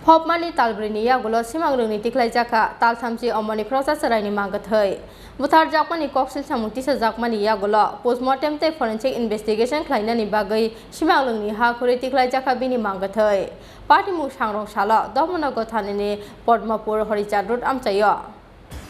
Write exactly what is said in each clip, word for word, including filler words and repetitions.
Phobmani talbrwini yagulo simangrwngni tikhlaijakha talthamchi omorni khoroksa chwraini mangkwthwi. Butharjakmani koksil samung tisajakmani yagulo postmortem tei forensic investigation khlainani bagwi simangrwngni ha khorwi tikhlaijakha bini mangkwthwi. Patimung sangrong salo Dharmanagar thanani Padmapur Horichat road amchaio.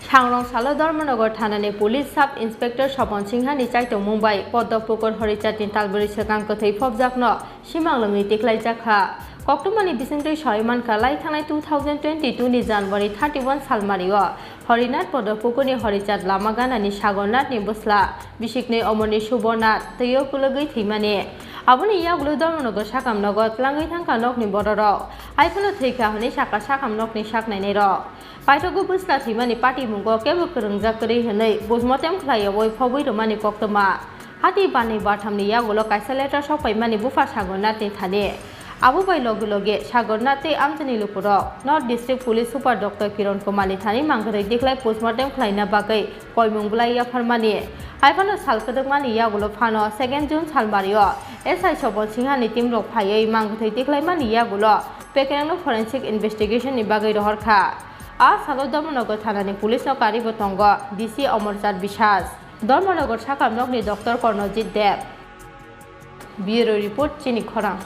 Sangrong salo Dharmanagar thanani police sub inspector Sopon Singhani chaitongmung bai Padmapukur Horichatni talbrwi swkang kwthwi phobjakno simanglwngwi tikhlaijakha. Koktwmani bisingtwi sawi mankha, lai thangnai two thousand twenty-two ni January thirty-one salmario Horinath Padmapukurni Horichat lama ganani Sagornathni bwsla bisiknwi omorni Subornath twio kwlwgwi thwimani. Aboni yagulo Dharmanagar sakam nogo tlangwi thangkha nokni bororok. Haiphano thwikha hwnwi sakha sakam nokni saknainairok. Paithago bwsla thwimani patimungo kebo kwrwngjak kwrwi hwnwi postmortem khlaiyawi phobwi rwmani koktwma. Hati banwi bathamni yagulo kaisa letter sokpaimani bupha Sagornathni thani. Abo bai loge loge Sagornath tei amchaini lukurok North District Police Super Doctor Kiron Kumarni thani mangkwthwi tikhlai postmortem khlaina bagwi koimung bwlai yapharmani. Haiphano sal kwdwkmani yagulo phano second June salmario S I Sopon Singhani teamrok phaiwi mangkwthwi tikhlaimani yagulo pekerangno forensic investigation ni bagwi rohorkha. A salo Dharmanagar thanani police no karibo tongo D C Omorchand Biswas, Dharmanagar sakam nokni Doctor Karnajit Deb. Bureau Report, Chini Khorang.